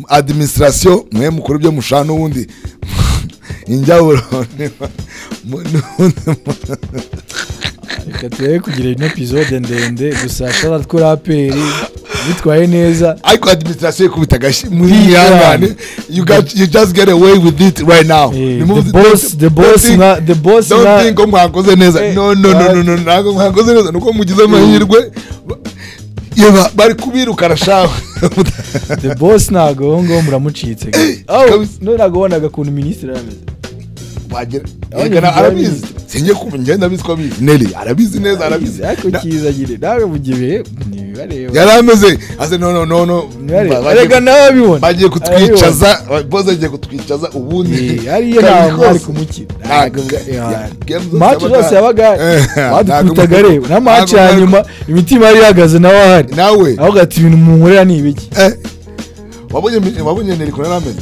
Administration mwe mukuru byo mushana n'ubundi injyaburo. Reka turebe kugira ino episode ndende gusa shout kuri APR bitwaye neza. Ariko administration ikubita agashi muri yangane, you just get away with it right now. The boss don't think mwakoze neza. No no no no, ntabwo mwakoze neza nuko mugize amahirwe yeba bari kubirukana shawe. The boss ntago ngo muramucitse. Oh no, ntago wonaga kuntu minister arameze. Bagira arabizi sinjye kumenya ndabizi ko abizi Nelly arabizi neza arabizi ariko kiza gire nawe mugibe nibareba yarameze ase no no no arega nawe abibona bagiye kutwicaza boss agiye kutwicaza ubundi hariyo ntabwo ari kumukira match zose yabaga badukutaga reba na match ya nyuma imitima yari ihagaze nawe ahari nawe aho gati ibintu munkorera ni ibiki. Wabonye Nelly ko narameze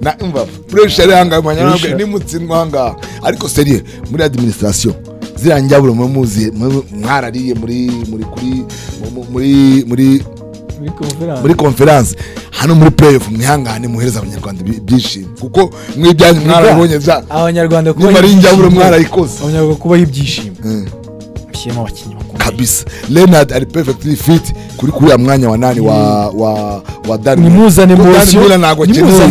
na umva pressure yanga mwanya nimutsindwa hanga ariko serieux muri administration ziriya njyaburo muzi mwarariye muri muri kuri muri muri muri conference hano muri playoff mwihangane muhereza abanyarwanda ibyishimo kuko mwibyanyu mwarabonye bya abanyarwanda kuba muri njyaburo mwarayikoze abanyarwanda kuba ibyishimo mushyiremo abakinnyi bakomeye kabisa. Leonard ari perfectly fit kuri ya mwanya wa nani wa Dani. Nimuzane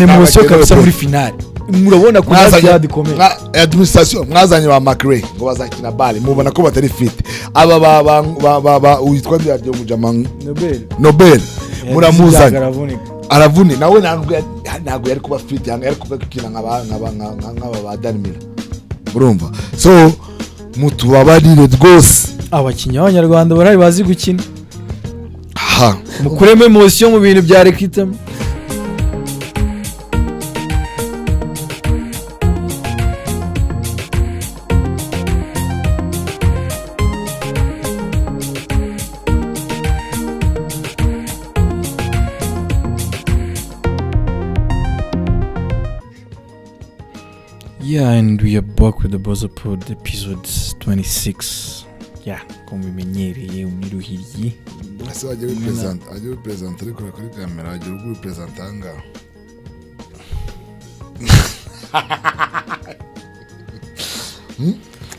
emotion kabisa muri finale murabona ko byari bikomeye. Administration mwazanye ba McRae ngo bazakina bale mubona ko batari fit. Aba ba witwa ndya mujama Nobel muramuzanye aravuni nawe ntabwo yari kuba fit yanga yari kuba gukina nk'aba ba Dani Miller murumva. So mutubabarire rwose abakinnyi b'abanyarwanda barari bazi gukina. Mukuremo emotion mu bintu bya recruitment. Yeah, and we are back with the Buzzer Pod episode 26. Yeah, comme bimenyereye uniruhiryi. Ese wajya wipresent ariko kuri kamera wajya wipresent anga.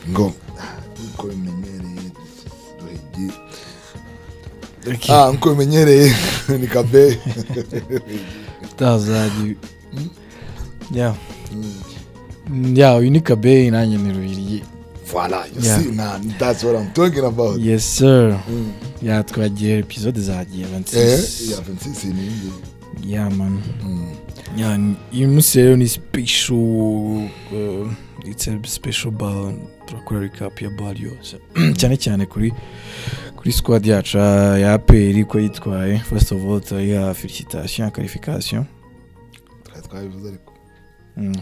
Ngo uko bimenyereye ruhiryi. Ah, uko bimenyereye ni kabe. Tazadi. Yeah. Yeah, unique bay nanjye ni ruhiryi. Voilà, you see, man, that's what I'm talking about. Yes, sir. Yeah, twagiye episode zagiye 26. Yeah, 26 ni. Yeah, man. Yeah, uyu munsi rero ni special, it's a special ball, turakora recap ya ball yose. Cyane cyane kuri squad yacu ya APR ko yitwaye. First of all, turayiha felicitation, qualification. Twabivuze ariko.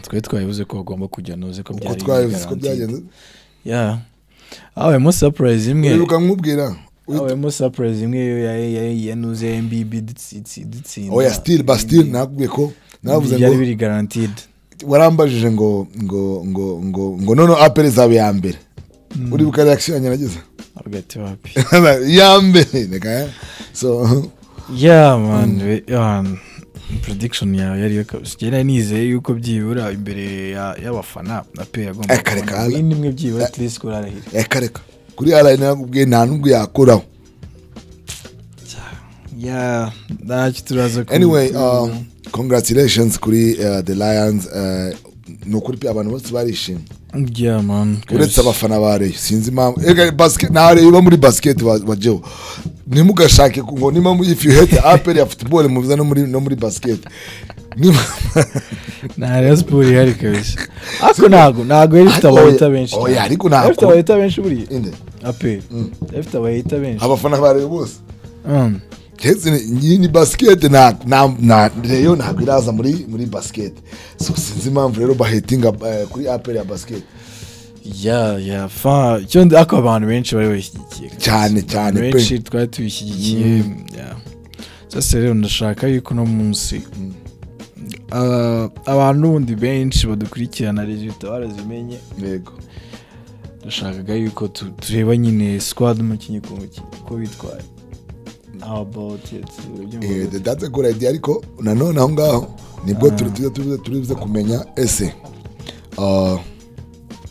Twe twabivuze ko bagomba kujya noze ko byari. Uko twabivuze ko byagenze. Yeah. Awe surprise imwe. Uribuka nkubwira. Awe surprise imwe ya nuze MBB dutsinda. Oya still but still nakubwiye ko navuze ngo byari biri guaranteed. Warambajije ngo ngo ngo ngo ngo nono APR zabe ya mbere. Uribuka reaction yanjye nagize? Arugati wapi? Ya mbere neka. So yeah man, prediction yawe yari kabisa. Nizeye yuko byibura imbere y'abafana APR yagomba kubona imwe byibura at least kuri arahira. Reka kuri arahira nakubwiye nta nubwo yakoraho. Yeah, ntacyo turaza. Anyway, congratulations kuri the Lions. Nukuri pe abantu bose barishimye. Yeah man. Uretse abafana ba Rayon sinzi impamvu. Ega basket na Rayon muri basket bajeho. Ntimugashake ngo nima if you hate APR ya football mubiza no muri basket. Na Rayon Sport yari kabisa. Ako ntago yari ifite abayita benshi. Oya ariko ntago. Ifite abayita benshi buri. Inde. APR. Ifite abayita benshi. Abafana ba Rayon bose. Kezi ni basket na Rayon ntabwo iraza muri basket. So sinzi impamvu rero bahetinga kuri APR ya basket. Yeah, fa cyo ako abantu benshi bari bashyigikiye. Cyane cyane pe. Benshi twari tubishyigikiye. Yeah. Sasa rero ndashaka yuko no munsi abantu bundi benshi badukurikirana resultat barazimenye. Yego. Ndashakaga yuko tureba nyine squad umukinyi ku mukinyi ko bitwaye. How about it? That's a good idea, ariko nanone aho ngaho nibwo turibuze kumenya ese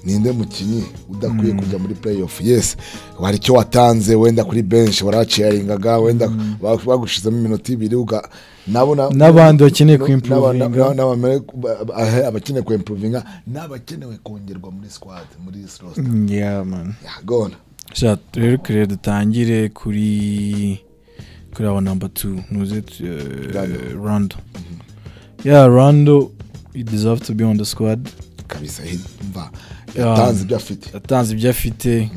ninde mukinyi udakwiye kujya muri playoff. Yes, hari icyo watanze wenda kuri bench waracheeringaga, wenda bagushizemo iminota ibiri uga nabona n'abandi bakeneye kuimprovinga, abakeneye kuimprovinga n'abakenewe kongerwa muri squad, muri roster. Yeah man. Yeah, go on. Sha rero kure dutangire kuri our number 2 nuze Rondo. Yeah, Rondo, he deserves to be on the squad. Kabisa, mva yatanze ibyo afite. Yatanze ibyo afite.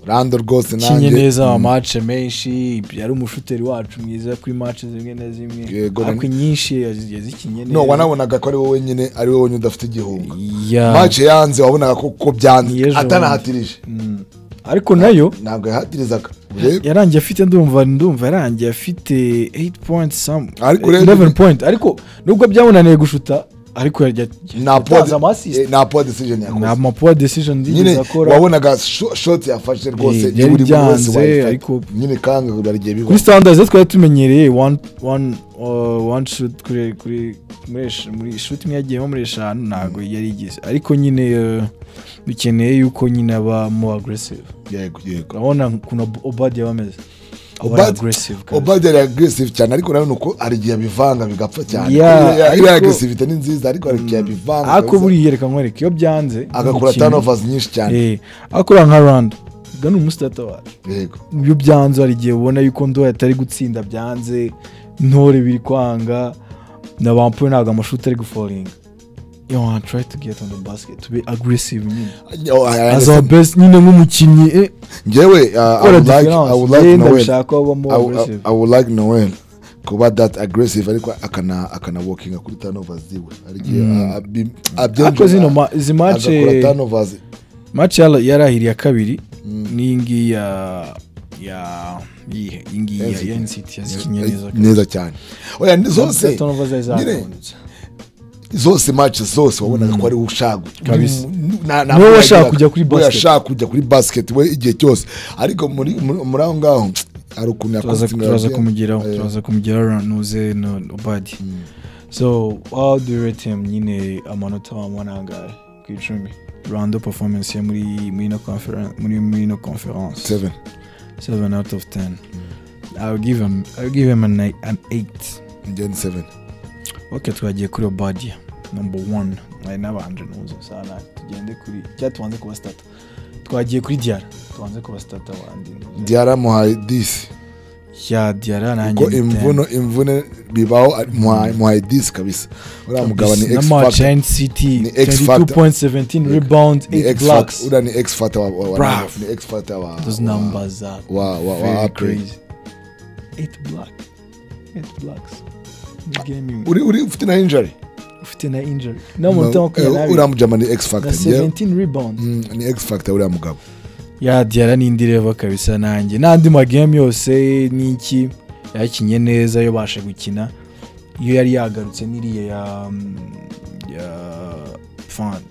Rondo rwose nanjye kinye neza match menshi, yari umushuteri wacu mwiza kuri match zimwe na zimwe. Ariko nyinshi yazikinye neza. No, wanabonaga ko ari wowe nyine, ari wowe wenyine udafite igihunga. Match yanze wabonaga ko byanze atanahatirije. Ariko nayo ntabwo yahatirizaga. Yarangiye afite ndumva yarangiye afite 8 points some 11 point, ariko nubwo byamunaniye gushuta ariko na poor decision yakoze, na poor decision ndigeze akora. Wabonaga shot yafashe rwose buri wese wayifata, ariko nyine kanga barigiye biba kuri standards twari tumenyereye one shoot kuri muri shoot imwe yagiyemo muri 5 ntago yari igize, ariko nyine dukeneye yuko nyine aba more aggressive. Yego urabona ukuntu Obadi yabameze, Obadi yari aggressive cyane, ariko nawe nuko ari igihe bivanga bigapfa cyane. Iriya aggressivity ni nziza, ariko ari igihe bivanga. Ariko buriya reka nkwereke iyo byanze agakora turnovers nyinshi cyane. Akora nka Rondo gana umustarter wacu. Yego, iyo byanze hari igihe ubona yuko Ndoye atari gutsinda byanze, Ntore biri kwanga na Bampoye ntabwo amashuti ari guforinga. You want try to get on the basket to be aggressive nyine. As our best nyine nk'umukinnyi. Njyewe I would like Noel. I would like Noel kuba that aggressive, ariko akana walkinga kuri turnovers ziwe. Ariko zino izi match match yarahiriye ya kabiri ni ngi ya ingi ya NCT yazikinye neza cyane. Oya zose zose match zose wabonaga ko ari ushaka kabisa, niwe washaka kujya kuri basket, washaka kujya kuri basket we igihe cyose. Ariko muri aho ngaho ari ukuntu yakoze, turaza kumugeraho nuze no Obadi. So how do you rate him nyine amanota wamuha ku 10? Rondo performance ye muri no conference, muri no conference 7 out of 10. I'll give him an 8. Then 7. Okay, twagiye kuri Obadi number 1. Nari nabanje nuzo sana tugende kuri cya tubanze kuba starter. Twagiye kuri Diarra, tubanze kuba starter wandi. Diarra muhaye 10. Ya Diarra nanjye ko imvune bibaho, muhaye 10 kabisa. Uriya mugabo ni X factor. NCT 22.17 rebounds, 8 blocks. Uriya ni X factor wa ni X factor wa. Those numbers are wa crazy. 8 blocks. Uri ufite na injury. Ufite na injury. No muntu uriya mujama ni X factor. 17 rebounds. Ni X factor uriya mugabo. Ya Diarra ni indireva kabisa nanjye. N'andi ma game yose niki yakinye neza yo bashe gukina. Iyo yari yagarutse niriye ya fan.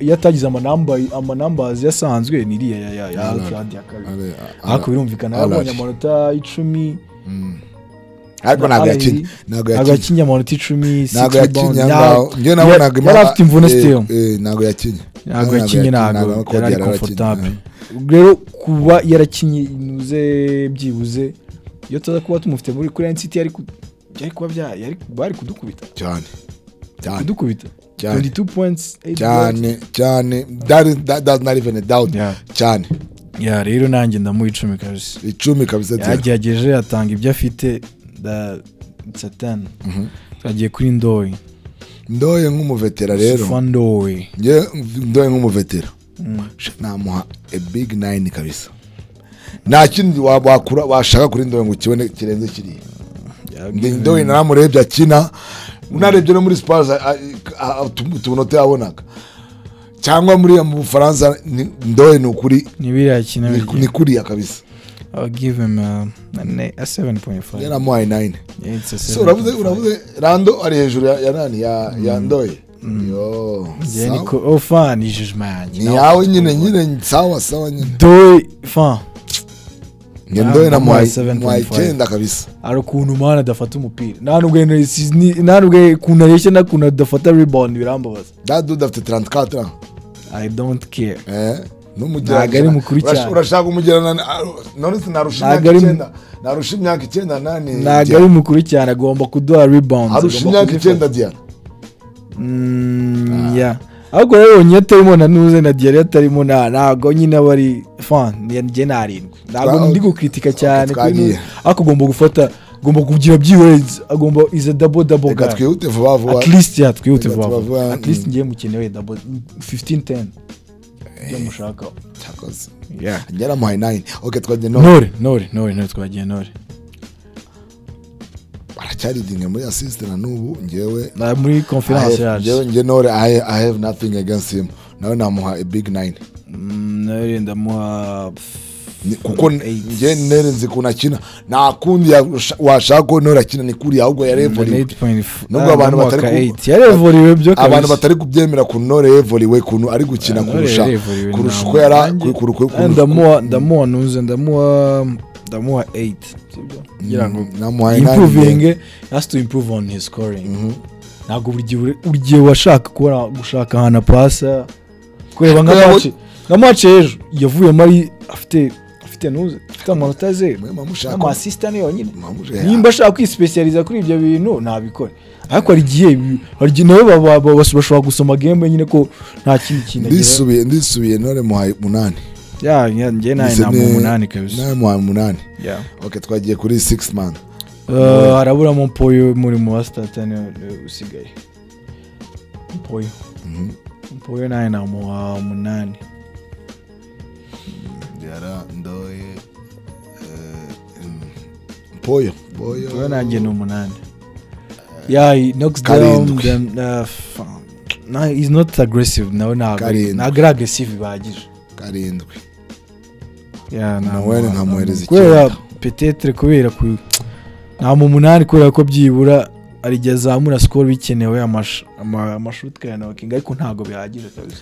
Yatagize ama numbers yasanzwe niriye ya ya ya kabiri. Ariko birumvikana yabonye amanota 10. Ariko ntabwo yakinye, ntabwo yakinye amanota 10, ntabwo yakinye ngaho. Njye nabonaga yari afite imvune still. Ntabwo yakinye, ntabwo yari comfortable. Rero kuba yarakinye inuze byibuze iyo tuza kuba tumufite muri kuri NCT yari kuba yari bari kudukubita cyane kudukubita 22 points 8 cyane. That's not even a doubt. Cyane. Ya rero nanjye ndamuha 10 kabisa. 10 kabisa. Yagerageje atanga ibyo afite. It's a 10. Twagiye kuri Ndoye. Ndoye nk'umuvetera rero. Ndoye. Nge Ndoye nk'umuvetera. Namuha a big 9 kabisa. Nta kindi wakura washaka kuri Ndoye ngo kibone kirenze kiriya. Ndoye naramurebye akina, unarebye no muri Spurs utunota yabonaga. Cyangwa muri mu Bufaransa Ndoye ni ukuri ni kuriya kabisa. I'll give him a 7.5. Yaramuhaye 9. So uravuze Rando ari hejuru ya nani ya Ndoye. Yo. Niko ofa ni judgment. Ni yawe nyine sawa sawa nyine. Ndoye fan. Ndoye na muhaye 9 kabisa. Ari ukuntu mana adafata umupira. Nta nubwo ukuntu areshya n'ukuntu adafata rebound birambabaza. That dude afite 34 ans. I don't care. Ntabwo ari mukuru cyane. Urashaka umugerana none sinarusha imyaka 9. Narusha imyaka 9 nani. Ntabwo ari mukuru cyane, agomba kuduha rebounds. Arusha imyaka 9 Diarra. Yeah. Ahubwo rero nyine atarimo na nuze na Diarra atarimo na ntabwo nyine bari fan njye narindwi. Ntabwo ndi gukritika cyane kuri ariko ugomba gufata, ugomba kugira byihuse, agomba is a double double guy. Twihute vuba vuba. At least ya twihute vuba vuba. At least ngiye mukenewe double 15 10. Ibyo mushaka. Cyakoze. Yeah. Ngera muhaye 9. Okay, twagiye Nore twagiye Nore. Aracyari muri assist na nubu ngewe muri conference yacu. Ngewe nge Nore I have nothing against him. Nawe namuha a big 9. Nore ndamuha kuko nge Nore nzi kunakina. Nta kundi washaka ko Nore akina ni kuri ahubwo yarevoliwe. Nubwo abantu batari yarevoliwe byo kabisa. Abantu batari kubyemera ku Nore yevoliwe kuntu ari gukina kurusha uko yara ndamuha nuze ndamuha 8 sibyo ngira ngo improving has to improve on his scoring. Ntabwo buri gihe washaka kubona gushaka ahantu pasa kureba nka match ejo yavuyemo ari afite nuze afite amanota 0 ama assist ni yonyine. Nimba ashaka kwispecializa kuri ibyo bintu nabikore, ariko hari igihe nawe bashobora gusoma game nyine ko nta kindi kintu agira. Ndisubiye Nore muhaye 8. Yeah, njye naye na 8 kabisa. Naye muhaye 8. Yeah. Okay, twagiye kuri 6 man. Harabura mu Mpoyo muri mu starter usigaye. Mpoyo. Mpoyo naye na muha 8. Diarra Ndoye Mpoyo. Mpoyo nanjye ni 8. Yeah, he knocks down them. No, he's not aggressive. No, ntabwo aggressive bihagije. 7. Yeah, nawe nkamuhereza icyenda. Peut-être kubera ku nta mu 8 kubera ko byibura ari gihe zamura score bikenewe amashoot kana knocking, ariko ntago bihagije kabisa.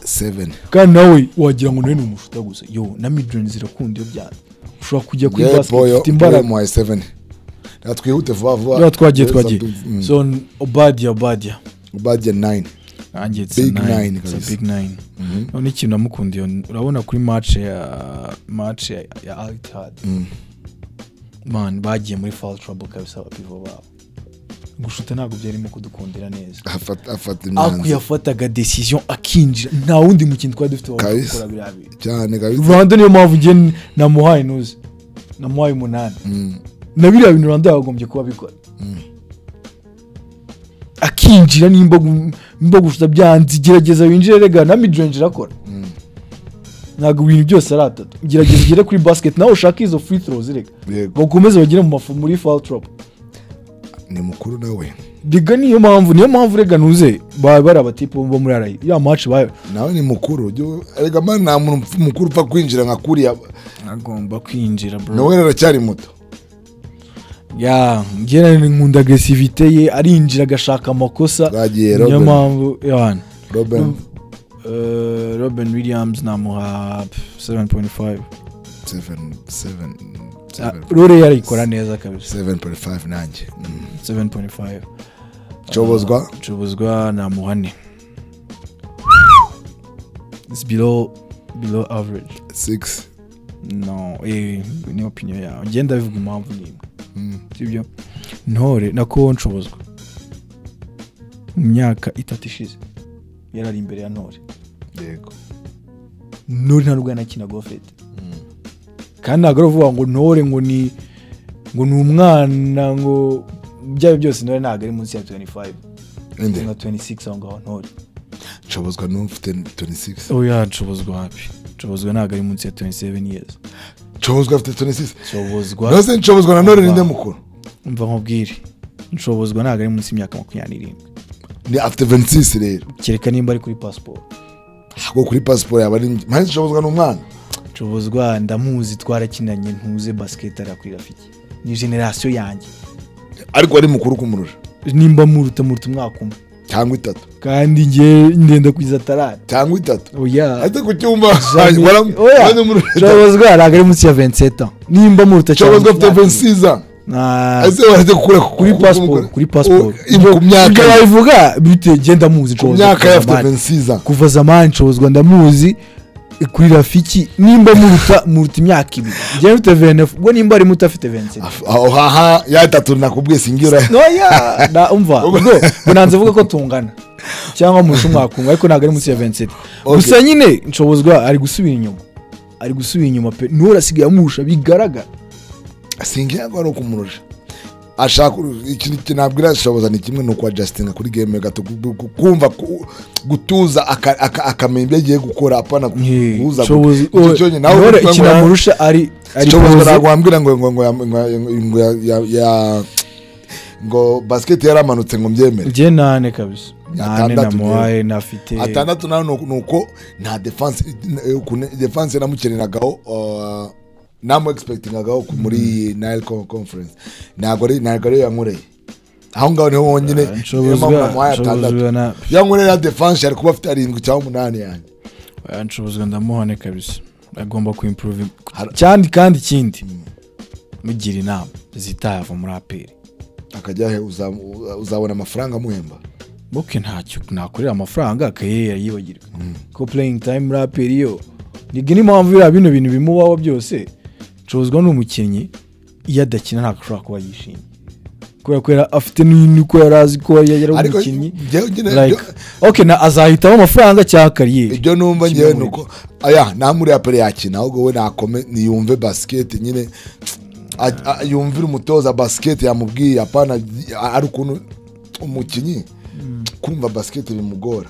7. Kandi nawe wagira ngo nawe ni umushuta gusa. Yo na midrange zirakunda iyo byana. Ushobora kujya kuri basket ufite imbaraga. Muhaye 7. Twihute vuba vuba. Twagiye. So Obadia 9. Nanjye it's big 9. It's a big 9. None ikintu namukundiye urabona kuri match ya Al Ittihad. Man bagiye muri foul trouble kabisa abapivo babo. Gushuta ntabwo byarimo kudukundira neza. Afata imyanzuro. Akuyafataga decision akinjira. Nta wundi mukino twari dufite wakora birabi. Cyane kabisa. Rwanda niyo mpamvu ngiye namuhaye nuze. Namuhaye 8. Na biriya bintu Rwanda yagombye kuba bikora. Akinjira nimba gushuta byanze gerageza winjire rega na midrange irakora. Ntabwo ibintu byose ari atatu. Gerageza ugere kuri basket nawe ushaka izo free throws rega. Bakomeze bagere muri foul trouble. Ni mukuru nawe. Diga niyo mpamvu rega nuze bari abatipo bo muri arayi. Ya match bayo. Nawe ni mukuru. Rega man nta muntu mukuru upfa kwinjira nka kuriya. Agomba kwinjira bro. Nawe aracyari muto. Ya, njye nkunda aggressivité ye, arinjira agashaka amakosa. Niyo mpamvu yana. Robin Williams namuha 7.5. 7 7. Rore yarikora neza kabisa. 7.5 nanjye. 7.5. Chobozwa namuha 4. It's below average. 6. No, ni opinion yawe. Njye ndabivuga impamvu nimwe. Sibyo? Ntore nako Nshobozwa mu myaka 3 ishize yarari imbere ya Ntore. Yego. Ntore nta nubwo yanakina gofete. Kandi ntabwo aravuga ngo Ntore ngo ni umwana ngo byaba byose Ntore ntabwo ari munsi ya 25. Nka 26 aho ngaho Ntore. Nshobozwa n'ufite 26. Oya Nshobozwa hapi. Nshobozwa ntabwo ari munsi ya 27 years. Nshobozwa afite 26. Nshobozwa. Nose Nshobozwa na Ntore ninde mukuru? Umva nkubwire. Nshobozwa ntabwo ari munsi y'imyaka 27. Ni afite 26 rero. Kereka nimba ari kuri passport. Ahubwo kuri passport yaba ari mpande Nshobozwa n'umwana. Nshobozwa ndamuzi twarakinanye ntuze basket ara kuri Rafiki. Ni generation yanjye. Ariko ari mukuru kumurusha. Nimba muruta umwaka umwe. Cyangwa 3. Kandi nge ndenda kwiza 3. Cyangwa 3. Oya. Ate kucyumva. Oya. Nshobozwa ntabwo ari munsi ya 27 ans. Nimba muruta cyane. Nshobozwa afite 26 ans. Ese waretse gukura kuri passport, kuri passport. Ku myaka yabivuga bite genda muzi Nshobozwa. Ku myaka afite 26 ans. Kuva zamani Nshobozwa ndamuzi kuri Rafiki nimba muruta imyaka 2. Njye mfite 29 ubwo nimba ari muto afite 27. Aho haha ya 3 nakubwiye singira. Oya na umva ubwo nanze vuga ko tungana. Cyangwa murusha umwaka umwe ariko ntabwo ari munsi ya 27. Gusa nyine Nshobozwa ari gusubira inyuma. Ari gusubira inyuma pe. Ntore asigaye amurusha bigaragara. Singira ngo ari kumurusha. Ashaka ikintu nabwira Nshobozwa ni kimwe no kwa Justin kuri game gato kumva gutuza akamenya ibyo agiye gukora apana guhuza. Icyo nawe ikinamurusha ari Nshobozwa ntabwo wambwira ngo ngo ngo ya ngo basket yaramanutse ngo mbyemere. Nje nane kabisa. Nane namuhaye nafite 6 nayo nuko nta defense defense namukeneragaho namu expectingagaho muri Nile Conference. Ntabwo ari yankoreye. Aho ngaho niho wonyine namuhaye 6. Yankoreye ya defense yari kuba afite 7 cyangwa 8 yanjye. Nshobozwa ndamuhane kabisa. Agomba ku improve cyane kandi ikindi. Mugira inama zitava muri APR. Akajya he uzabona amafaranga muhemba. Boke ntacyo nakorera amafaranga akayera yibagirwa. Ko playing time muri APR yo nigi ni mpamvu bira bino bintu bimubaho byose. Nshobozwa n'umukinnyi iyo adakina ntabwo ashobora kuba yishimye. Kubera afite n'uko yarazi ko yari umukinnyi. Like okay na azahitamo amafaranga cya kariyeri. Ibyo numva ngewe nuko aya nta muri APR yakina ahubwo we nakome niyumve basket nyine yumvira umutoza basket yamubwiye apana ari ukuntu umukinnyi kumva basket bimugora.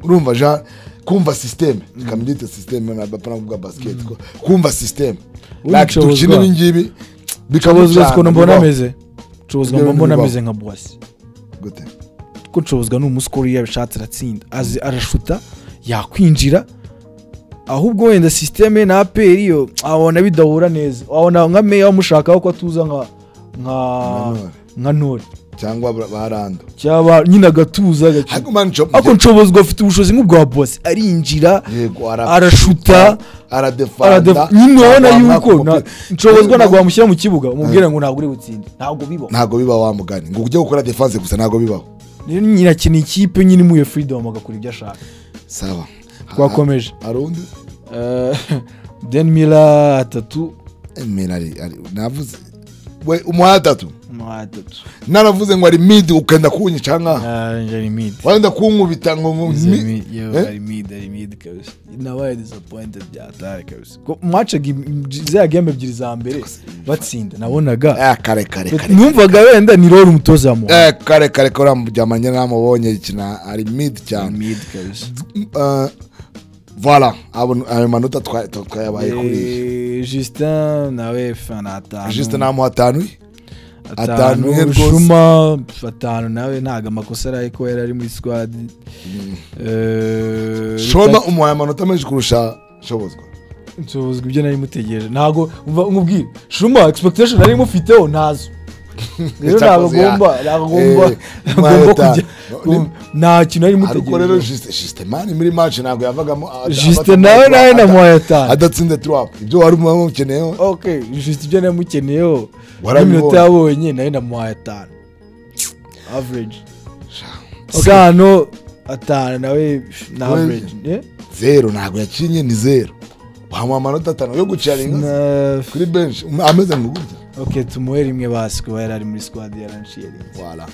Urumva Jean kumva system kambyita system na apana kuvuga basket kumva system like tukina ibingibi bikabuzwa ko mbona ameze. Nshobozwa mbona ameze nka Boissy. Gute? Ko Nshobozwa ni umuskori yabishatse aratsinda arashuta yakwinjira ahubwo wenda system na APR yo abona bidahura neza. Abona nka meya amushakaho ko atuza nka Ntore cyangwa barando cyaba nyine agatuza gace. Ariko Nshobozwa afite ubushobozi nk'ubwa Boissy arinjira arashuta aradefanda nyine ubona yuko Nshobozwa ntabwo wamushyira mu kibuga umubwira ngo ntabwo uri butsinde. Ntabwo bibaho. Ntabwo bibaho wa mugani ngo ujye gukora defense gusa ntabwo bibaho. Nyine akina ikipe nyine imuye freedom agakora ibyo ashaka. Sawa. Twakomeje. Arundi Den Miller 3. Miller navuze we umuha 3. Umuha 3. Naravuze ngo ari mid ukenda kunyica nka. Ari mid. Wenda kunkubita ngo yo ari mid kabisa. Nabaye disappointed byatari kabisa. Ko match za game ebyiri za mbere batsinda nabonaga kare. Numvaga wenda ni role umutoza mu. Kare kora mujamanye namubonye ikina ari mid cyane. Mid kabisa. Voilà, ayo manota twayabaye kuri Justin nawe fana 5. Justin namuha 5. 5 Shuma 5 nawe ntago amakosa ariko yari ari muri squad. Shoma umuhaye amanota menshi kurusha Nshobozwa. Nshobozwa ibyo nari mutegereje ntago umva nkubwire Shuma expectation nari mufiteho ntazo. Rero ntabwo agomba kujya nta kintu nari mutegereje. Ariko rero Justin man muri match ntabwo yavagamo Justin nawe namuhaye 5. Adatsinze 3 ibyo wari umukeneyeho. Okay Justin ibyo nari mukeneyeho iminota yabonye nawe namuhaye 5. Average. Sano 5 nawe na average. 0 ntabwo yakinye ni 0. Bamuha amanota 5 yo gucaringa kuri bench ameze ngo gutya. Okay tumuhe rimwe basi kuba yari muri squad yaranshirinze. Voilà.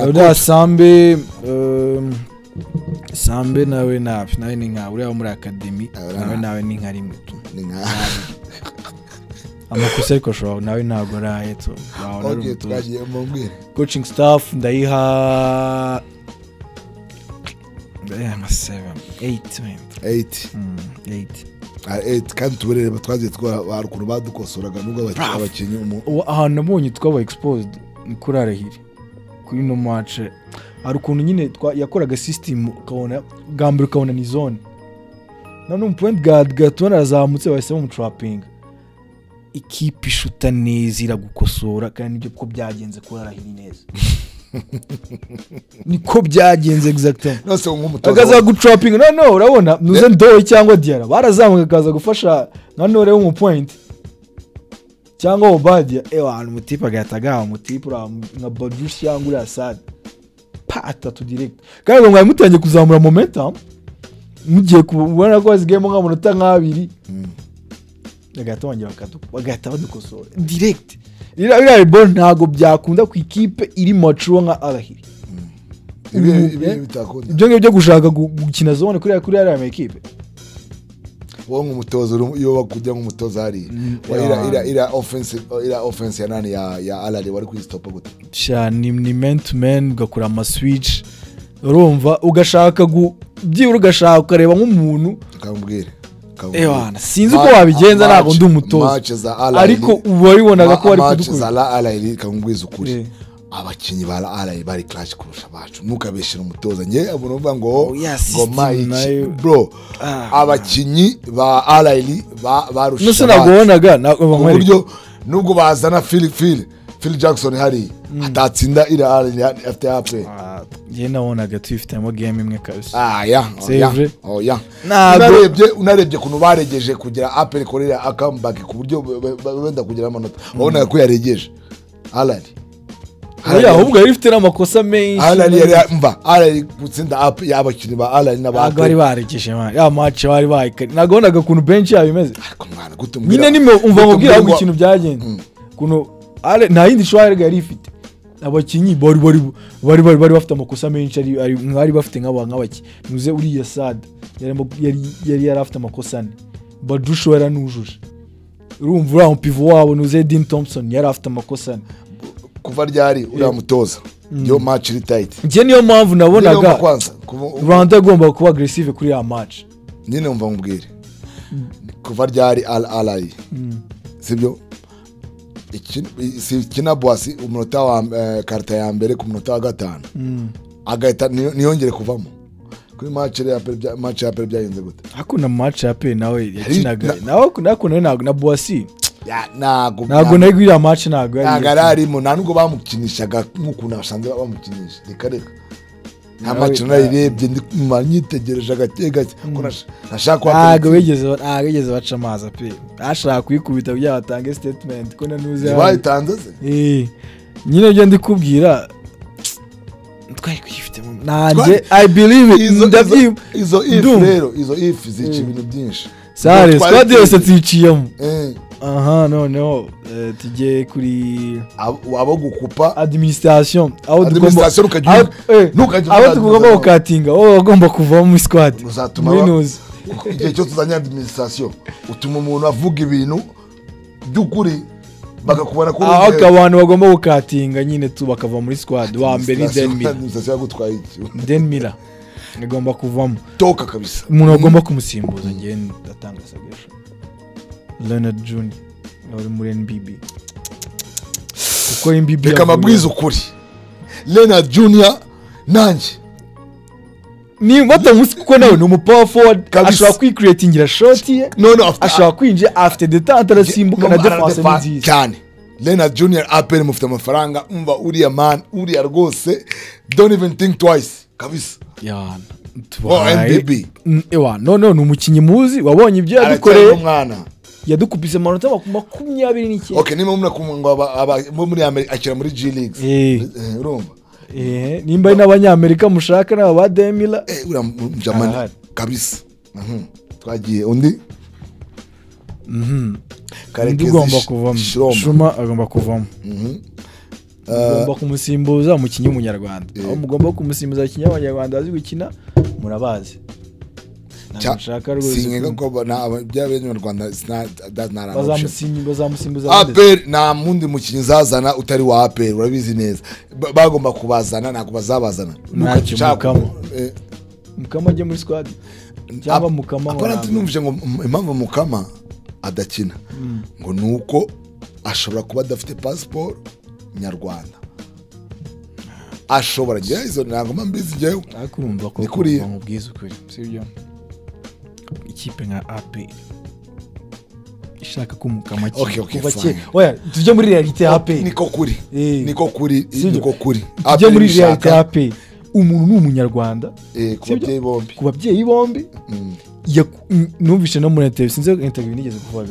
Uriya Sambe Sambe nawe nawe ni nka uriya muri academy nawe ni nka rimwe tu. Ni nka amakosa ariko ashobora nawe ntabwo araye tu. Okay twagiye mu coaching staff ndayiha 7 8 8 8 8 kandi tuberere twagiye twara badukosoraga nubwo abakinnyi ahantu nabonye twaba exposed ni kuri Arahiri kuri no match hari ukuntu nyine yakoraga system ukabona gambira ukabona ni zone none um point guard gatona arazamutse bahise bamutrapinga ikipe ishuta neza iragukosora kandi nibyo ko byagenze kuri Arahiri neza. Niko byagenze exactement. Nose nk'umutoza akaza gutrapping. No urabona nuze Ndoye cyangwa Diarra barazamuka akaza gufasha nka Nore wo mu point cyangwa Obadia. Ewa umutipe agahita agaha umutipe nka Badrush cyangwa uriya Sad pa atatu direct. Kandi ngo mwari mutangiye kuzamura momentum mugiye kubona ko hasigayemo nk'amanota nk'abiri, bagahita bongera bagahita badukosora direct. Iriya rebound ntabwo byakunda ku ikipe iri mature nka Al Ahly. Bitakunda ibyo ngibyo gushaka gukina zone kuri ariya makipe. Wowe nk'umutoza iyo bakujya nk'umutoza hariya ira offense ya nani ya Al Ahly wari kuyistoppa gute? Sha ni man to man, ugakora ama switch, urumva ugashaka byibura ugashaka ukareba nk'umuntu ukambwira. Ewana sinzi uko wabigenza, ntabwo ndi umutoza, ariko ubabibonaga ko bari kudukura. Match za Al Ahly kamubwiza ukuri, abakinyi ba Al Ahly bari clash kurusha abacu. Ntukabeshire umutoza nge abona uvuga ngo ngo bro, abakinyi ba Al Ahly barusha. Nose nagobonaga uburyo nubwo bazana Phil Jackson hari atatsinda ira Al Ahly after APR. Nge nabonaga tuyifitemo game imwe kabisa. Oya. Unarebye kuntu baregeje kugira APR korera comeback ku buryo benda kugira amanota. Wabonaga ko yaregeje Al Ahly. Oya ahubwo yari ifite n'amakosa menshi. Al Ahly yari mva Al Ahly gutsinda APR y'abakinnyi ba Al Ahly n'aba bari baregeje man. Ya match bari bayikari. Nagonaga kuntu bench yabo imeze. Ariko mwana gutumbira. Nyine nime umva ngubwira ahubwo ikintu byagenze. Kuntu Ale nta yindi shwari yari ifite. Abakinyi bari bafite amakosa menshi ari mwari bafite nk'abaki. Nuze uriya Sad yari afite amakosa ane. Badrusho yaranujuje. Urumva uriya pivot wabo nuze Dean Thompson yari afite amakosa ane. Kuva ryari uriya mutoza yo match iri tight. Nje niyo mpamvu nabonaga Rwanda agomba kuba aggressive kuri ya match. Nyine umva ngubwire. Kuva ryari Al Ahly. Sibyo? Ikina Boasi umunota wa karta ya mbere ku munota wa 5 agahita niyongere kuvamo kuri match ya APR. Match ya APR byagenze gute? Hakuna match ya APR nawe yakinaga nawe hakuna na Boasi ntago nayo iriya match ntago yari arimo, nta nubwo bamukinishaga nk'ukuntu basanzwe bamukinisha. Reka nta match nayirebye nyitegereje gake gake ko nashaka ntago bigeze baca amazi pe. Ashaka kuyikubita kugira batange statement ko nanuze bayitanze se. Nyine ibyo ndikubwira twari kuyifitemo nanjye I believe it. Izo if rero izo if zica ibintu byinshi. Sare squad yose ziciyemo. Aha noneho tujye kuri abo gukupa administration, aho tugomba aho tugomba gukatinga, aho bagomba kuva mu squad. Uzatuma igihe cyo tuzanya administration utuma umuntu avuga ibintu by'ukuri bakakubona ko aho abantu bagomba gukatinga nyine tu bakava muri squad. Wa mbere ni Den Miller. Administration yagutwaye iki? Den Miller agomba kuvamo toka kabisa. Umuntu agomba kumusimbuza ngiye ndatanga suggestion. Leonard Jr. uri muri NBB. Kuko NBB reka mabwiza ukuri. Leonard Jr. nanjye ni batamusi kuko nawe ni umu power forward, ashobora kwicreatingira shot ye. No ashobora kwinjira after the tante arasimbuka na defense ni nziza cyane. Leonard Jr. APR mufite amafaranga, umva uriya man uriya rwose don't even think twice kabisa. Yana NBB ewa no ni umukinyi muzi wabonye ibyo yadukoreye yadukupise amanota 29. Okay, nimba murakumva aba muri Amerika akira muri G League. Urumva nimba ari n'abanyamerika mushaka n'aba ba Demila uriya mjamani kabisa. Twagiye undi Karekezi ugomba kuvamo. Shuma agomba kuvamo. Mugomba kumusimbuza umukinyi w'umunyarwanda. Aho mugomba kumusimbuza abakinyi b'abanyarwanda bazi gukina murabazi. Singa ko na by'abanyarwanda bazamusimbuza APR nta mundi mukinyi zazana utari wa APR urabizi neza. Bagomba kubazana ntabwo bazabazana. Mukama ajye muri squad cyangwa Mukama. Apparently numvise ngo impamvu Mukama adakina ngo nuko ashobora kuba adafite passport nyarwanda. Ashobora izo ntabwo mbizi njyewe. Ariko urumva ko mubwiza ukuri sibyo? Ikipe nka APR Ishaka ko Mukama Okay, kuva fine. kera. Oya, tujye muri réalité ya APR. Niko kuri. Niko kuri, Sibyo? niko kuri. Tujye muri APR réalité ishaka, ya APR. Umuntu ni umunyarwanda ku Sibyo? babyeyi bombi. Ku babyeyi bombi. Numvise no muri interview, sinzi interview nigeze kuvuga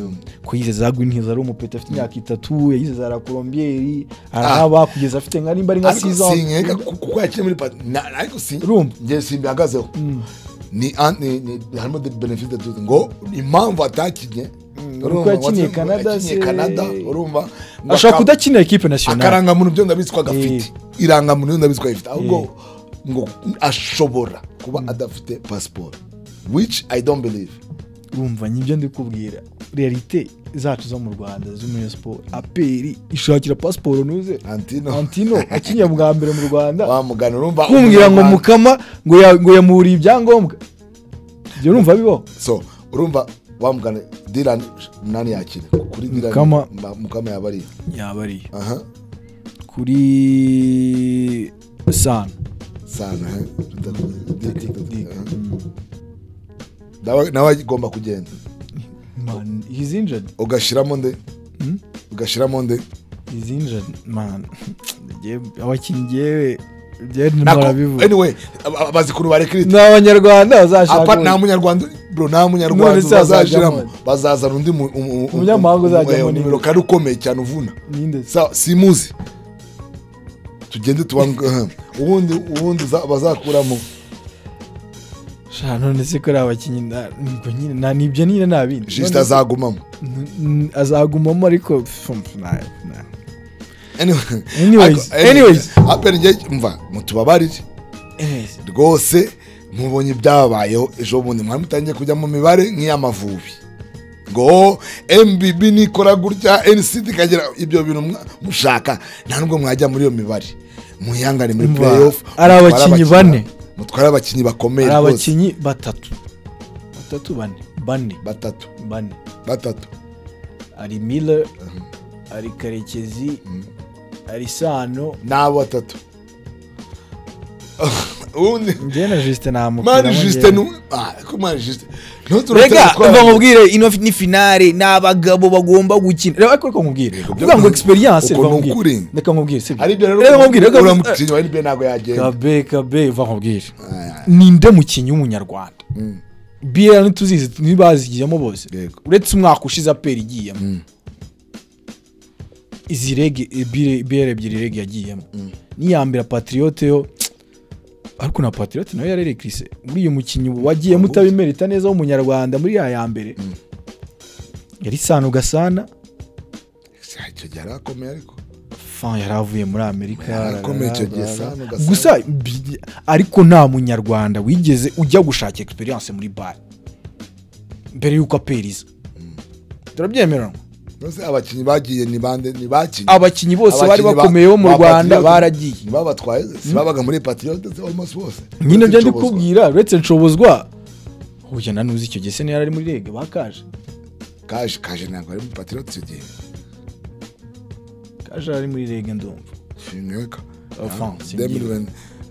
ko yize za Green Hills ari umupeta afite imyaka 3, yayize za La Colombière arahaba kugeza afite nka nimba ari nka Ariko 6 ans. sinkeka kuko yakinnye muri ariko si Urumva? njye simbihagazeho. Ni harimo de bénéfice de doute ngo impamvu atakinye, urumva, Uko yakiniye ngo Canada yakiniye se- Canada, urumva, ngo Ashobora kudakinira équipe nationale. Akarangamuntu byo ndabizi ko agafite, irangamuntu byo ndabizi ko ayifite, ahubwo ngo ashobora kuba adafite passport, which I don't believe. Urumva nibyo ndi kubwira, réalité zacu zo mu Rwanda zo muri sport, APR ishakira passport nuze Antino. Antino akinye bwa mbere mu Rwanda. Wa mugani, urumva, Kumbwira ngo Umunyarwanda- Mukama ngo yamuriye ibyangombwa, ibyo urumva bibaho? So urumva wa mugani Dylan nani yakina kuri Dylan? Mukama. Mukama yabariye. Yaba ariyo. Aha. Kuri Sano. Sana, eh? Dick. Nawe agomba kugenda. Man, he's injured. Ugashiramo nde? Ugashiramo nde? He's injured, man. Abakinnyi njyewe Nako- murabivuga. Anyway, bazi ukuntu barekirita. Ni abanyarwanda bazashaka. Apa, nta munyarwanda bro, nta munyarwanda. None se bazashiramo hazajyamo? Bazazana undi Umunyamahanga uzajyamo ni nimero kare ukomeye cyane uvuna. Ninde? Simuzi, tugende tuba ubundi bazakuramo. Sha, none se ko ari abakinnyi ngo nyine na nibyo nyine nta bindi. Juste None se- azagumamo. Azagumamo ariko Anyway, Anyways, ariko- anyways. APR njye mva mutubabarire. Anyways. Rwose mubonye ibyababayeho ejo bundi, mwari mutangiye kujya mu mibare nk'iy'Amavubi ngo MBB nikora gutya, NCD ikagira ibyo bintu mushaka, nta nubwo mwajya muri iyo mibare, muhangane muri Umva, playoff. ari Mutware abakinnyi bane. Mutware abakinnyi bakomeye Hari rwose. abakinnyi batatu, batatu, bane, bane. Batatu. Bane. Batatu. Ari Miller, ari Karekezi, ari Sano. N'abo batatu ubundi. Njye na Justin namukura. Mani Justin nu ah ko mani Justin Rega umva nkubwire, ino ni finale, ni abagabo bagomba gukina. Reka ariko nkubwire, kuvuga ngo experience, Uko reka ni nkubwire. ukuri. Reka nkubwire, sibyo? Ari byo rero. Reka nkubwire, Uramukinnyi wa NBA ntabwo yagenda. Kabe kabe, uva nkubwire, ninde mukinnyi w'umunyarwanda? BL ntituzizi, ntibazigiyemo bose. Uretse umwaka ushize APR igiyemo. Izi REG BL ebyiri REG yagiyemo n'iya mbere Patriote yo, ariko na Patriote nayo yarerekrise muri uyu mukinnyi wagiyemo utabimerita neza w'umunyarwanda muri ya mbere yari Sano Gasana. Icyo gihe yari akomeye ariko. Fan yari avuye muri Amerika. Yari akomeye icyo gihe, Sano Gasana. Gusa ariko nta munyarwanda wigeze ujya gushaka experience muri BAL mbere y'uko APR iza, turabyemeranywa? Nose abakinnyi bagiye ni bande? Ni bakinnyi? Abakinnyi bose bari Abakinnyi bakomeye bo mu ba Rwanda Patriote, baragiye. Ntibabatwaye si babaga muri Patriote almost bose? Nyine byo ndi Nshobozwa. kubwira, uretse Nshobozwa. Huye na nuzi icyo gihe se yari ari muri REG bakaje. Kaje ntabwo ari muri Patriote icyo gihe. Kaje ari muri REG ndumva. Sineka. Enfin, singiye. 2020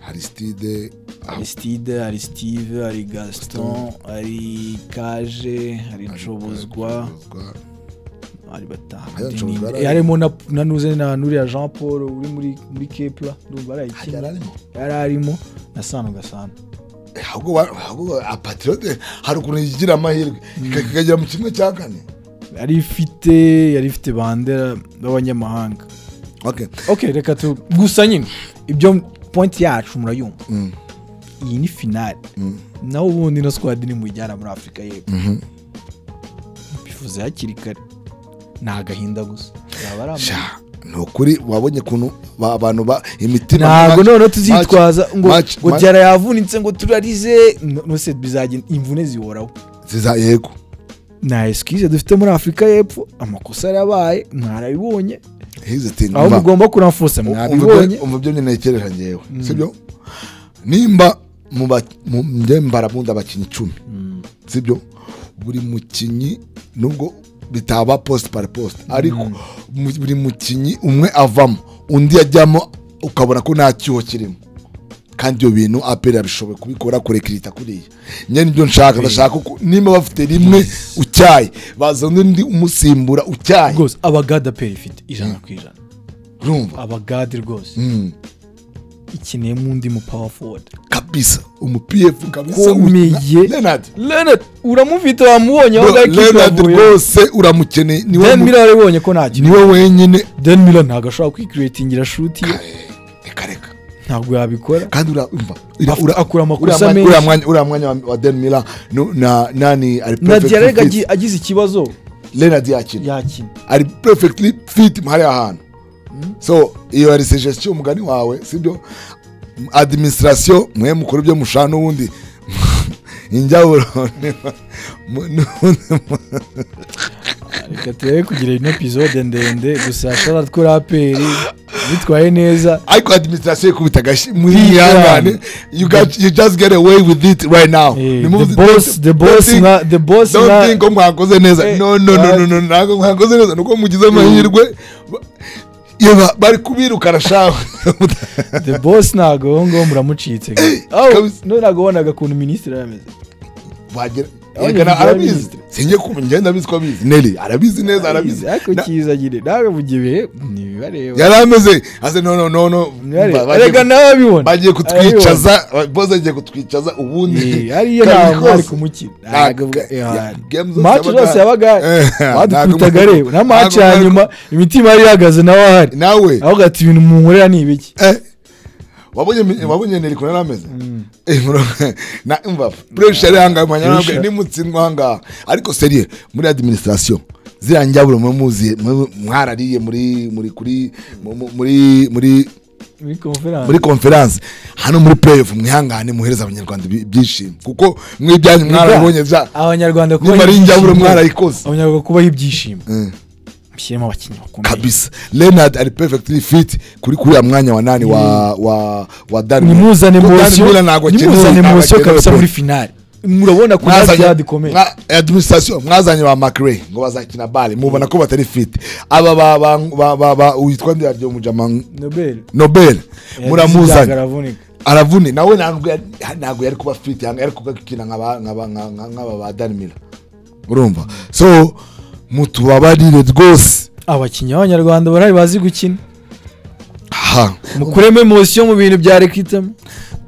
Aristide. Aristide, hari Steve, hari Gaston, hari Kaje, hari Nshobozwa. Nshobozwa. Hari batanu. Hariya Nshobozwa Eh, harimo na nuze na nuriya Jean Paul uri muri Kepler, ndumva Hajya arayikinnye. yari arimo. Yari arimo na Sano Gasana. Ahubwo Patriote hari ukuntu yigira amahirwe ikagera mu 1/4. Yari ifite bandera b'abanyamahanga. Okay. Okay, reka tu gusa nyine ibyo point yacu murayumva. Iyi ni finale. Naho ubundi ino squad nimuyijyana muri Afurika y'Epfo, bivuze hakiri kare, ni agahinda gusa, yaba ari Sha, ni ukuri wabonye ukuntu abantu ba imitima Ntabwo noneho tuzitwaza ngo ngo Diarra yavunitse ngo turarize. No se bizagenda, imvune zihoraho. Ziza, yego. Nta excuse dufite muri Afurika y'Epfo, amakosa yarabaye, mwarabibonye. Here's the thing, Aho umva. mugomba kuramfusa mwabibonye. Umva ibyo ntekereje ngewe, sibyo? Nimba njye mbara bundi abakinnyi 10, sibyo? Buri mukinnyi, nubwo bitaba poste par poste, ariko buri mukinnyi umwe avamo undi ajyamo, ukabona ko nta cyuho kirimo. Kandi ibyo bintu APR yabishoboye kubikora, kurecruita kuriya. Nyine nibyo nshaka, ndashaka ko nimba bafite rimwe utyaye, bazana undi umusimbura utyaye. Rwose abaguard APR ifite 100%. Urumva? Abaguard rwose ikeneyemo undi mu power forward. Kabisa, umu PF kabisa. Ukomeye. Leonard. Leonard uramufite, wamubonye aho Bro, ngaho ikipe Leonard yavuye. rwose uramukeneye, niwe Dan Miller warabibonye ko nta kintu. Niwe wenyine. Dan Miller ntabwo ashobora kwicreatingira shoot ye. Reka reka. Ntabwo yabikora. Kandi urumva Akura amakosa uriya menshi. Uriya mwanya wa Dan Miller na nani ari Na perfectly Diarra fit. Agize ikibazo. Leonard yakina. Yakina. Ari perfectly fit hariya hantu. So iyo ari suggestion, umugani wawe, sibyo? Administration, mwe mukora ibyo mushaka, n'ubundi injyaburo n'ubundi. Reka turebe kugira ino episode ndende gusa. Shout kuri APR bitwaye neza. Ariko administration ikubita agashi mwihangane, you just get away with it right now. The boss, the boss, nka the boss. Don't nka think ko mwakoze neza. No, no, no, no, no, ntabwo mwakoze neza, nuko mugize amahirwe. Iyo bari kubirukana shawe. The boss ntabwo uwo nguwo muramucitse. Oh, Kabisa. no, ntabwo wabonaga ukuntu minisitiri yari ameze. Wagira Abonye yerekana video ya arabizi. minisitiri. Sinjye kumva, ngenda ndabizi ko abizi. Nelly arabizi neza, arabizi. Ariko cyiza nyine nawe mu gihe ntibibareba. Yari ameze ase no, no, no, no. Reka nawe abibona. Bagiye kutwicaza, boss agiye kutwicaza ubundi. Hariya Kabiri ntabwo mwari kose. kumukina. Games zose Match zose yabaga badukubitaga, ntabwo reba na match ntabwo ya nyuma imitima yari ihagaze nawe ahari. Nawe. Ahubwo ati ibintu munkorera ni ibiki? Wabonye Nelly ukuntu yari ameze? Na umva pressure yari ahangaha mwanya. Pressure. Nimutsindwa ahangaha. Ariko sérieux, muri administration ziriya njyaburo mwe muzi mwarariye muri kuri muri muri Muri conference. Muri conference hano muri playoff, mwihangane muhereza Abanyarwanda ibyishimo, kuko mwibyanyu mwarabibonye bya Abanyarwanda kubaha Nimba ari injyaburo ibyishimo. mwarayikoze. Abanyarwanda kubaha ibyishimo, mushyiremo abakinnyi bakomeye. Kabisa, Leonard ari perfectly fit kuri kuriya mwanya wa nani wa Dan Miller. Nimuzane Kuko Dan motion. Miller ntabwo akenewe, Nimuzane ntabwo motion akenewe kabisa pe. muri finale murabona ko Mwazanye gikomeye. Administration, mwazanye ba McRae ngo bazakina bale, mubona ko batari fit. Aba ba witwa ndi aryo mujama? Nobel. Nobel muramuzanye. Aravunika. Aravune nawe, ntabwo yari kuba fit, yari kuba gukina nk'aba ba Dan Miller, urumva? So mutubabarire rwose. Abakinnyi b'Abanyarwanda barahari bazi gukina. Ha. Mukuremo émotion mu bintu bya recrutement,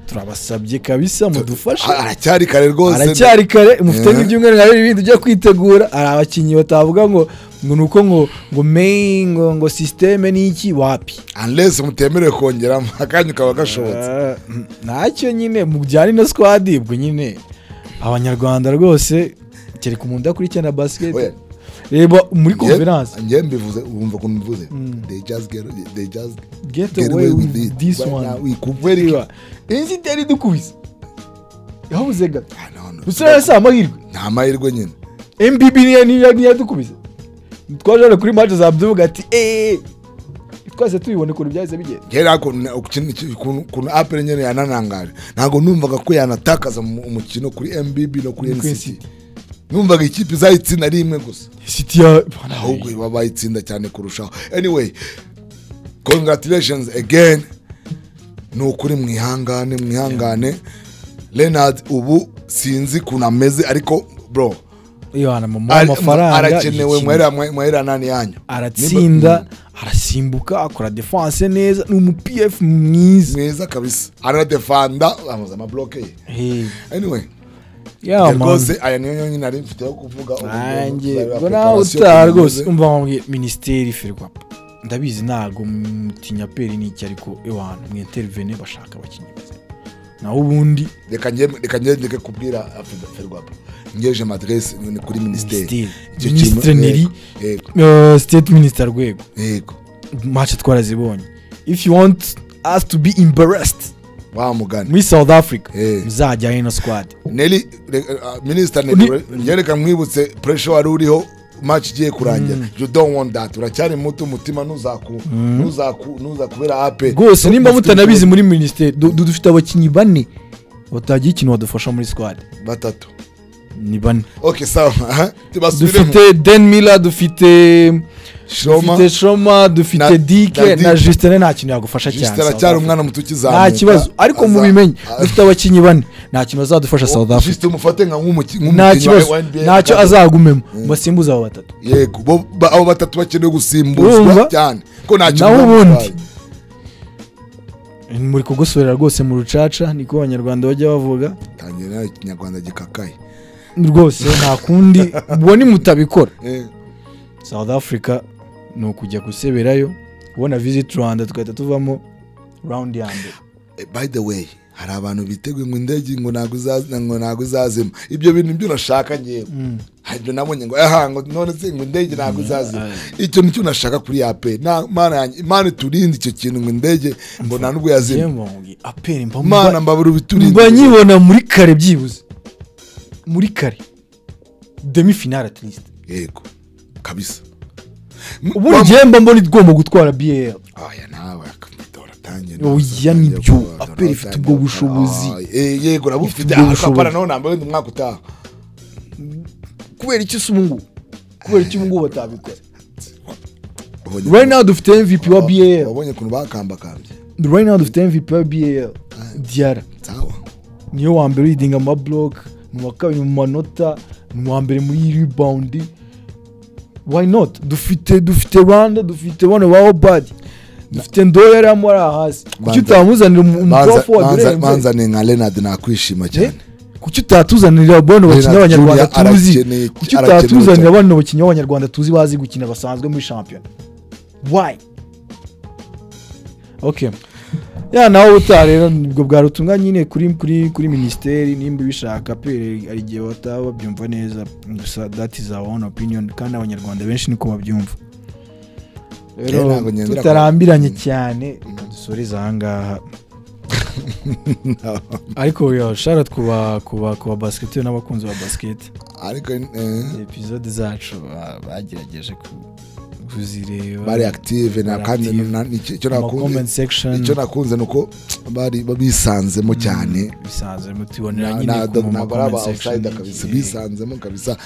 turabasabye kabisa, mudufashe. Aracyari kare rwose. Aracyari kare, mufite nk'ibyumweru nka bibiri bindi byo kwitegura. Hari abakinnyi batavuga ngo nuko ngo main ngo système ni iki, wapi. Unless mutemerewe kongeramo akanya kaba gashobotse. Ntacyo nyine mujyane na squad. Ubwo nyine Abanyarwanda rwose, kereka umuntu udakurikirana basket. Oya. Reba muri conference. Njye mbivuze, wumva ukuntu mbivuze, they just get get away with it this Right one. now, kubera iki? Reba iyi itari dukubise, yabuze gato. Ah, no, no. Gusa si amahirwe. Nta mahirwe nyine. MBB niyo yadukubise. Twaje hano kuri match za tuvuga ati eee, twese tubibona ukuntu byahise bigenda. Kera ukuntu APR nyine yananangaje, ntabwo numvaga ko yanatakaza umukino kuri MBB no kuri Kuri NCT. Numvaga ikipe izayitsinda ari imwe gusa. City ya Ahubwo baba bayitsinda cyane kurushaho. Anyway, congratulations again. Ni ukuri mwihangane, mwihangane. Leonard ubu sinzi ukuntu ameze, ariko bro Yohana mu amafaranga arakenewe. yikina. Mwahera nani yanyu. Aratsinda, arasimbuka, akora defense neza, ni umu PF mwiza. Mwiza kabisa, aradefanda, amaze amablock ye. Hey. Anyway, Yeah, man. rwose aya niyo yonyine nari mfite yo kuvuga. Ubu Nanjye tuzareba ubwo nawe preparation utaha ukuntu rwose imeze. umva wambwiye minisiteri, Ferwafa, ndabizi ntabwo mutinya APR n'iki, ariko ewana mwintervene bashaka abakinnyi bazima, naho ubundi Reka njye ndeke kubwira Ferwafa, ngeje m'adresse ni kuri minisiteri. Minisiteri. Icyo Minisitiri Neri. Yego. State minister Rwego. Yego. Match twarazibonye. If you want us to be embarrassed wa mugani muri South Africa, muzajyane na squad. Neri, minister Neri, njye reka mwibutse pressure wari uriho match igiye kurangira. You don't want that, uracyari muto, umutima ntuzakubera ape. Rwose nimba mutanabizi muri minisiteri, dufite abakinnyi bane batagira ikintu badufasha muri squad. Batatu. Ni bane. Okay, sawa. Dufite Den Miller, dufite Shoma, dufite Dike na Justin, nta kintu yagufasha cyane. Justin aracyari umwana muto ukizamuka. Nta kibazo, ariko mubimenye dufite abakinyi bane, nta kintu azadufasha South Africa. Justin mufate nka nk'umukinnyi wa NBA, ntacyo azagumemo, basimbuza abo batatu. Yego, abo batatu bakeneye gusimbuzwa cyane ko nta kintu. Naho ubundi muri kugosorera rwose mu rucaca, niko abanyarwanda bajya bavuga. Tangira ikinyarwanda gikakaye rwose, nta kundi ubwo ni mutabikora. South Africa ni ukujya guseberayo, kubona Visit Rwanda tugahita tuvamo round ya mbere. By the way, hari abantu biteguye ngo indege ngo ntago izazima. Ibyo bintu byo nashaka ngewe. Ibyo nabonye ngo aha ngo none se ngo indege ntago izazima. Icyo nicyo nashaka kuri APR. Na mana yanjye, Imana iturinde icyo kintu ngo indege ngo nta nubwo yazima. APR Mana mbabura biturinde. Mba nyibona muri kare byibuze. Muri kare. Demi finale at least. Yego. Kabisa. Ubundi ngiye mba mbona igomba gutwara BAL. Aya nawe akamutora tangiye. Oya nibyo APR ifite ubwo bushobozi. Yego rabufite akapara naho nambaye ndi mwaka utaha. Kubera iki se ubu? Kubera iki ubu batabikora? Right now dufite MVP wa BAL. Wabonye kuntu bakambakambye. Right now dufite MVP wa BAL. Diarra. Sawa. Niyo wa mbere leading ama block, ni wa kabiri mu manota, ni wa mbere muri rebound. Why not? Dufite Rwanda, dufite bano ba Obadi, dufite Ndoya yari amuri hasi. Kuki utamuzanira umuprof wa Durembe? Manzane nka Leonard nakwishima cyane. Kuki utatuzanira bano bakinnyi b'abanyarwanda tuzi? Kuki utatuzanira bano bakinnyi b'abanyarwanda tuzi bazi gukina basanzwe muri shampiyona? Why? Okay. Ya nawe utarero nibwo bwa rutumwa nyine kuri ministeri, nimba bishaka pere ari gihe bataba babyumva neza, gusa that is our own opinion kandi abanyarwanda benshi niko babyumva. Rero tutarambiranye cyane reka dusoreze aha ngaha. Ariko yo shout out kuba basket n'abakunzi ba basket. Ariko episode zacu bagerageje kuzireba, bari active na kandi icyo nakunze nuko bari bisanzemo cyane, bisanzemo tubonera nyine ku comment section kabisa, bisanzemo kabisa,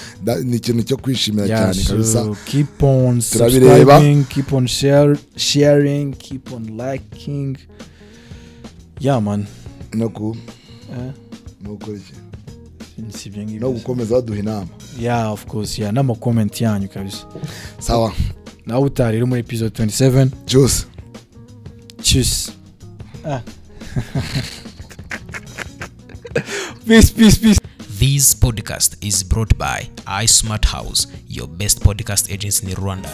ni ikintu cyo kwishimira cyane kabisa. Keep on subscribing, keep on sharing, keep on liking. Yeah man, no ku no gukomeza baduha inama. Yeah of course, yeah n'ama comment yanyu kabisa. Sawa. Nawe utari muri episode 27. Juice. Tschüss. Peace, peace, peace. This podcast is brought by iSmart House, your best podcast agency in Rwanda.